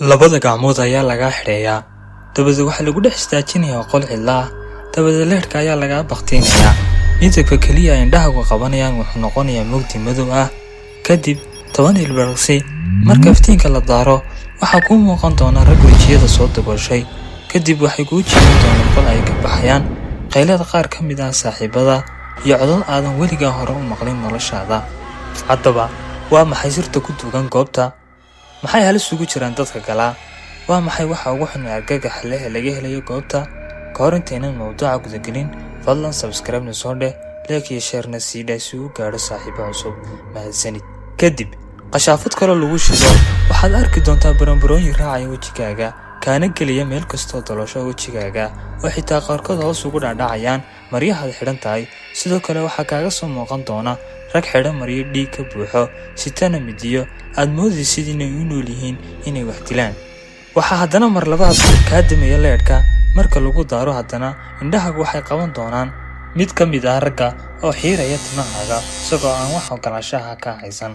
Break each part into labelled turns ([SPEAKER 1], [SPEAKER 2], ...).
[SPEAKER 1] Labada gacmood ayaa lagaa xidhayaa, dabadeed waxaa lagu dhex istaajinayaa qol cidla ah. Dabadeed leedhka ayaa lagaa baktiinayaa. Midabka keliya ay indhahagu qabanayaan wuxuu noqonayaa mugdi madow ah. Kadib 10 ilbiriqsi, marka iftiinka la daaro, waxaa kuu muuqan doona rag wejiyada soo dabooshay. Kadib waxay kuu jiidan doonaan qol ay ka baxayaan qaylada qaar ka mid ah saaxiibada iyo codad aadan weligaa hore u maqlin noloshaada. Haddaba, waa maxay sirta ku duugan goobta? Maxay halis ugu jiraan dadka galaa? Waa maxay waxa ugu xun ee argagaxa leh ee laga helayo goobta? Ka hor intaynan mawduuca gudagelin, fadlan subscribe-na soo dheh, like iyo share-na sii dheh si uu gaadho saaxiibo cusub. Mahadsanid. Kadib qashaafad kaloo lagu shido, waxaad arki doontaa baranbarooyin raacaya wejigaaga, kaana gelaya meel kastoo dolosho wejigaaga, oo xitaa qaarkood hoos ugu dhacdhacayaan maryahaad xidhan tahay. Sidoo kale waxaa kaaga soo muuqan doona rag xidhan maryo dhiig ka buuxo, sitana midiyo aad moodaysid inay u nool yihiin inay wax dilaan. Waxaa haddana mar labaad kaa damaya leedhka. Marka lagu daaro haddana, indhahagu waxay qaban doonaan mid ka mid ah ragga oo xiiraya timahaaga isagoo aan wax ogolaanshaha ka haysan.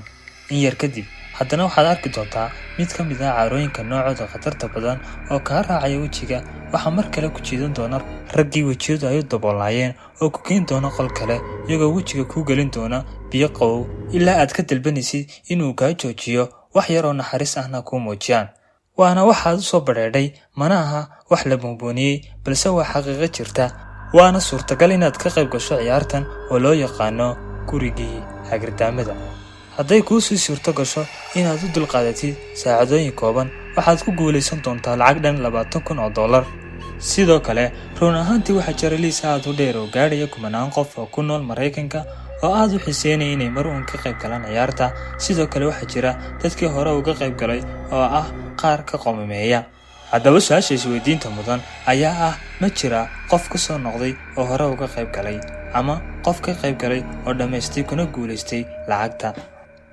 [SPEAKER 1] In yar kadib haddana waxaad arki doontaa mid ka mid ah caarooyinka noocooda khatarta badan oo kaa raacaya wejiga. Waxaa mar kale ku jiidan doona raggii wejiyadu ay u daboolaayeen oo ku geyn doona qol kale, iyagoo wejiga kuu gelin doona biyo qabow ilaa aad ka dalbanaysid inuu kaa joojiyo, wax yar oo naxariis ahna kuu muujiyaan. Waana waxaad u soo badheedhay. Mana aha wax la buunbuuniyey, balse waa xaqiiqo jirta, waana suurtagal inaad ka qayb gasho ciyaartan oo loo yaqaano gurigii hagardaamada. Hadday kuu sii suurto gasho inaad u dulqaadatid saacadooyin kooban, waxaad ku guulaysan doontaa lacag dhan $20,000. Sidoo kale, run ahaantii, waxaa jira liis aad u dheer oo gaadhaya kumanaan qof oo ku nool Maraykanka oo aad u xiiseynaya inay mar uun ka qayb galaan ciyaarta. Sidoo kale waxaa jira dadkii hore uga qayb galay oo ah qaar ka qomameeya. Haddaba, su-aasha isweydiinta mudan ayaa ah: ma jira qof ka soo noqday oo hore uga qayb galay, ama qof ka qayb galay oo dhammaystay kuna guulaystay lacagta?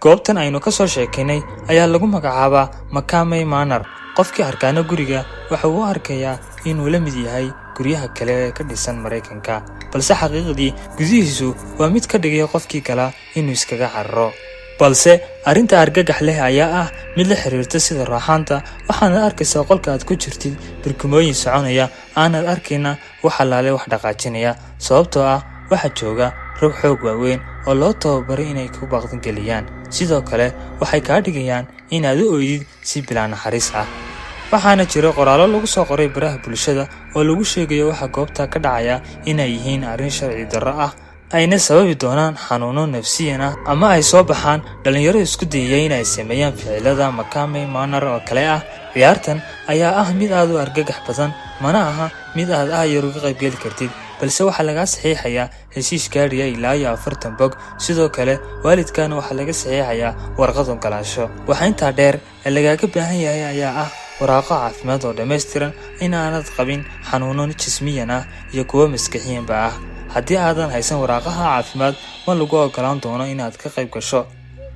[SPEAKER 1] Goobtan aynu ka soo sheekaynay ayaa lagu magacaabaa McKamey Manor. Qofkii arkaana guriga waxa uu u arkayaa inuu la mid yahay guryaha kale ee ka dhisan Maraykanka, balse xaqiiqdii gudihiisu waa mid ka dhigaya qofkii gala inuu iskaga cararo. Balse arrinta argagax leh ayaa ah mid la xiriirta sida rooxaanta. Waxaanad arkaysaa qolka aad ku jirtid barkimooyin soconaya, aanad arkayna wax allaale wax dhaqaajinaya, sababtoo ah waxaa jooga rag xoog waaweyn oo loo tababaray inay ku baqdin geliyaan. Sidoo kale waxay kaa dhigayaan inaad u oydid si bilaa naxariis ah. Waxaana jira qoraallo lagu soo qoray baraha bulshada oo lagu sheegayo waxa goobta ka dhacaya inay yihiin arrin sharci darro ah, ayna sababi doonaan xanuuno nafsiyan ah, ama ay soo baxaan dhalinyaro isku dayaya in ay sameeyaan ficilada McKamey Manor oo kale ah. Ciyaartan ayaa ah mid aad u argagax badan. Mana aha mid aad aayar uga qaybgeli kartid, balse waxaa lagaa saxiixayaa heshiis gaadhaya ilaa iyo 40 bog. Sidoo kale waalidkaana waxaa laga saxiixayaa warqad ogolaansho. Waxaa intaa dheer ee lagaaga baahan yahay ayaa ah waraaqo caafimaad oo dhammaystiran in aanad qabin xanuuno jismiyan ah iyo kuwo maskaxiyanba ah. Haddii aadan haysan waraaqaha caafimaad, ma lagu ogolaan doono inaad ka qayb gasho.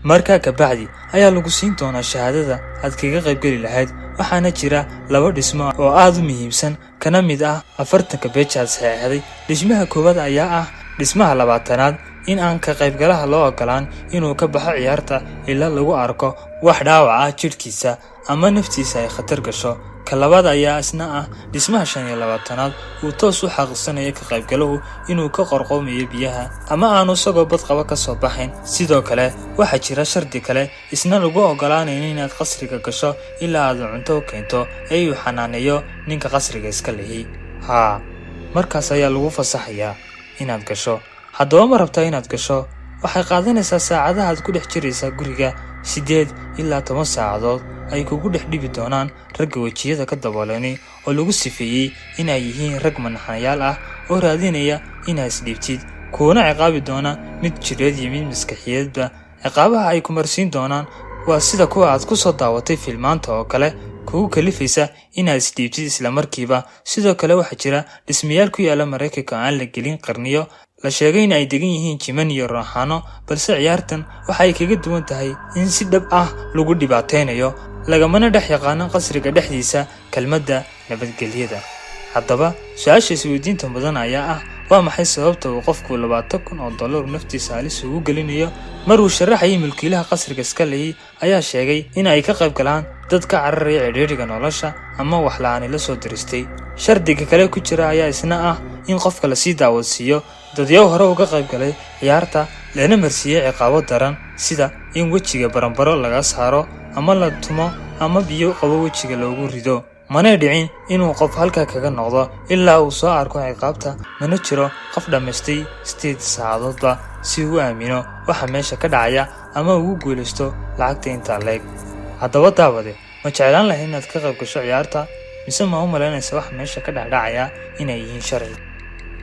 [SPEAKER 1] Markaa kabacdi ayaa lagu siin doonaa shahaadada aad kaga qaybgeli lahayd. Waxaana jira laba dhismo oo aad u muhiimsan, kana mid ah 40-ka page aad saxeexday. Dhismaha koowaad ayaa ah dhismaha 20aad, in aan ka qaybgalaha loo ogolaan inuu ka baxo ciyaarta ilaa lagu arko wax dhaawac ah jidhkiisa ama naftiisa ay khatar gasho. Ka labaad ayaa isna ah dhismaha 25aad, uu toos u xaqiiqsanayo ka qaybgaluhu inuu ka qarqoomayo biyaha ama aanu isagoo badqaba ka soo baxayn. Sidoo kale waxaa jira shardi kale isna lagu ogolaanayn inaad qasriga gasho ilaa aad cunto u keento ee uu xanaaneeyo ninka qasriga iska lihi. Haa, markaas ayaa lagu fasaxayaa inaad gasho. Haddaba, ma rabtaa inaad gasho? Waxay qaadanaysaa saacadaha aad ku dhex jiraysaa guriga 8 ilaa 10 saacadood ay kugu dhex dhibi doonaan ragga wejiyada ka daboolani, oo lagu sifeeyey inay yihiin rag manaxanayaal ah oo raadinaya inaad isdhiibtid, kuuna ciqaabi doona mid jireed iyo mid maskaxiyeedba. Ciqaabaha ay ku marsiin doonaan waa sida kuwa aad ku soo daawatay filmaanta oo kale, kugu kalifaysa inaad isdhiibtid islamarkiiba. Sidoo kale waxaa jira dhismayaal ku yaala Maraykanka oo aan la gelin qarniyo, la sheegay in ay degan yihiin jiman iyo rooxaano, balse ciyaartan waxa ay kaga duwan tahay in si dhab ah lagu dhibaataynayo, lagamana dhex yaqaano qasriga dhexdiisa kelmadda nabadgelyada. Haddaba, su-aasha isweydiinta mudan ayaa ah: Waa maxay sababta uu qofku $20,000 naftiisa halis ugu gelinayo? Mar uu sharaxayay, mulkiilaha qasriga Skaley ayaa sheegay in ay ka qayb galaan dad ka cararaya cidhiidhiga nolosha ama wax la'aani la soo diristay. Shardiga kale ku jira ayaa isna ah in qofka lasii daawadsiiyo dadyow hore uga qayb galay ciyaarta, lana marsiiyey ciqaabo daran, sida in wejiga baranbaro laga saaro ama la tumo ama biyo qabo wejiga loogu rido. Manay dhicin inuu qof halkaa kaga noqdo ilaa uu soo arko ciqaabta. Mana jiro qof dhammaystay 8 saacadoodba si uu u aamino waxa meesha ka dhacaya ama ugu guulaysto lacagta intaa leeg. Haddaba daawade, ma jeclaan lahayd inaad ka qayb gasho ciyaarta, mise ma u malaynaysa waxa meesha ka dhexdhacaya inay yihiin sharci?